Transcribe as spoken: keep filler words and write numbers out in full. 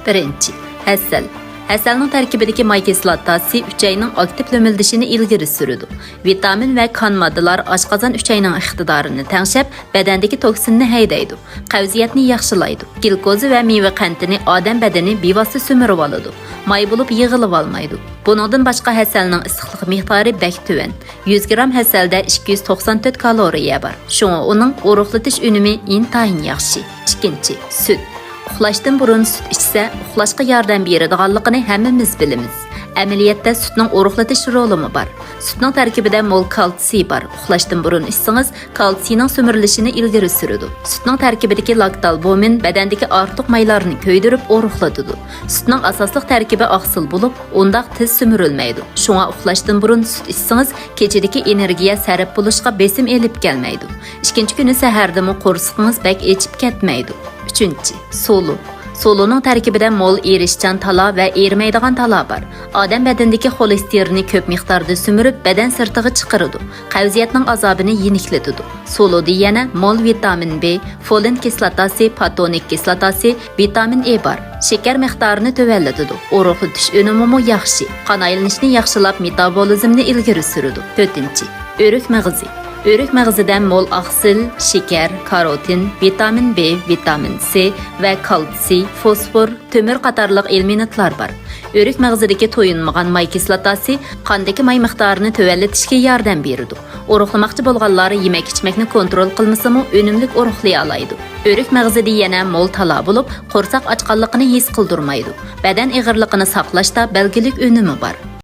بىرىنچى، ھەسەل. ھەسەلنىڭ تەركىبىدىكى ماي كىسلاتاسى ئۈچەينىڭ ئاكتىپ لۆمۈلدىشىنى ئىلگىرى سۈرىدۇ. ۋىتامىن ۋە كان ماددىلار ئاشقازان ئۈچەينىڭ ئىقتىدارىنى تەڭشەپ، بەدەندىكى توكسىننى ھەيدەيدۇ، قەۋزىيەتنى ياخشىلايدۇ. گلۇكوزا ۋە مېۋە قەنتىنى ئادەم بەدىنى بىۋاسىتە سۈمۈرۈۋالىدۇ، ماي بولۇپ يىغىلىۋالمايدۇ. بۇنىڭدىن باشقا، ھەسەلنىڭ ئىسسىقلىق مىقدارى بەك تۆۋەن. يۈز گرام ھەسەلدە ئىككى يۈز توقسان تۆت كالورىيە بار. شۇڭا ئۇنىڭ ئورۇقلىتىش ئۈنۈمى ئىنتايىن ياخشى. ئىككىنچى، سۈت. ئۇخلاشتىن بۇرۇن سۈت ئىچسە، ئۇخلاشقا ياردەم بېرىدىغانلىقىنى ھەممىمىز بىلىمىز. ئەمەلىيەتتە سۈتنىڭ ئورۇقلىتىش رولىمۇ بار. سۈتنىڭ تەركىبىدە مول كالتسىي بار. ئۇخلاشتىن بۇرۇن ئىچسىڭىز، كالتسىينىڭ سۈمۈرۈلۈشىنى ئىلگىرى سۈرىدۇ. سۈتنىڭ تەركىبىدىكى لاكتالبۇمىن بەدەندىكى ئارتۇق مايلارنى كۆيدۈرۈپ ئورۇقلىتىدۇ. سۈتنىڭ ئاساسلىق تەركىبى ئاقسىل بولۇپ، ئۇنداق تېز سۈمۈرۈلمەيدۇ. شۇڭا ئۇخلاشتىن بۇرۇن سۈت ئىچسىڭىز، كېچىدىكى ئېنېرگىيە سەرپ بولۇشقا بېسىم ئېلىپ كەلمەيدۇ. ئىككىنچى كۈنى سەھەردىمۇ قورسىقىڭىز بەك ئېچىپ كەتمەيدۇ. ئۈچىنچى، سولۇ. سولۇنىڭ تەركىبىدە مول ئېرىشچان تالا ۋە ئېرىمەيدىغان تالا بار. ئادەم بەدىنىدىكى خولېستېرىننى كۆپ مىقداردا سۈمۈرۈپ، بەدەن سىرتىغا چىقىرىدۇ. قەۋزىيەتنىڭ ئازابىنى يېنىكلىتىدۇ. سولۇدا يەنە مول ۋىتامىن بې، فولىن كىسلاتاسى، پاتونىك كىسلاتاسى، ۋىتامىن ئې بار. شېكەر مىقدارىنى تۆۋەنلىتىدۇ. ئورۇقلىتىش ئۈنۈمىمۇ ياخشى. قان ئايلىنىشنى ياخشىلاپ، مېتابولىزمنى ئىلگىرى سۈرىدۇ. تۆتىنچى، ئۆرۈك مېغىزى. ئۆرۈك مېغىزىدە مول ئاقسىل، شېكەر، كاروتىن، ۋىتامىن بې، ۋىتامىن سې ۋە كالتسىي، فوسفور، تۆمۈر قاتارلىق ئېلېمېنتلار بار. ئۆرۈك مېغىزىدىكى تويۇنمىغان ماي كىسلاتاسى قاندىكى ماي مىقدارىنى تۆۋەنلىتىشكە ياردەم بېرىدۇ. ئورۇقلىماقچى بولغانلار يېمەك-ئىچمەكنى كونترول قىلمىسىمۇ، ئۈنۈملۈك ئورۇقلىيالايدۇ. ئۆرۈك مېغىزىدە يەنە مول تالا بولۇپ، قورساق ئاچقانلىقىنى ھېس قىلدۇرمايدۇ. بەدەن ئېغىرلىقىنى ساقلاشتا بەلگىلىك ئۈنۈمى بار.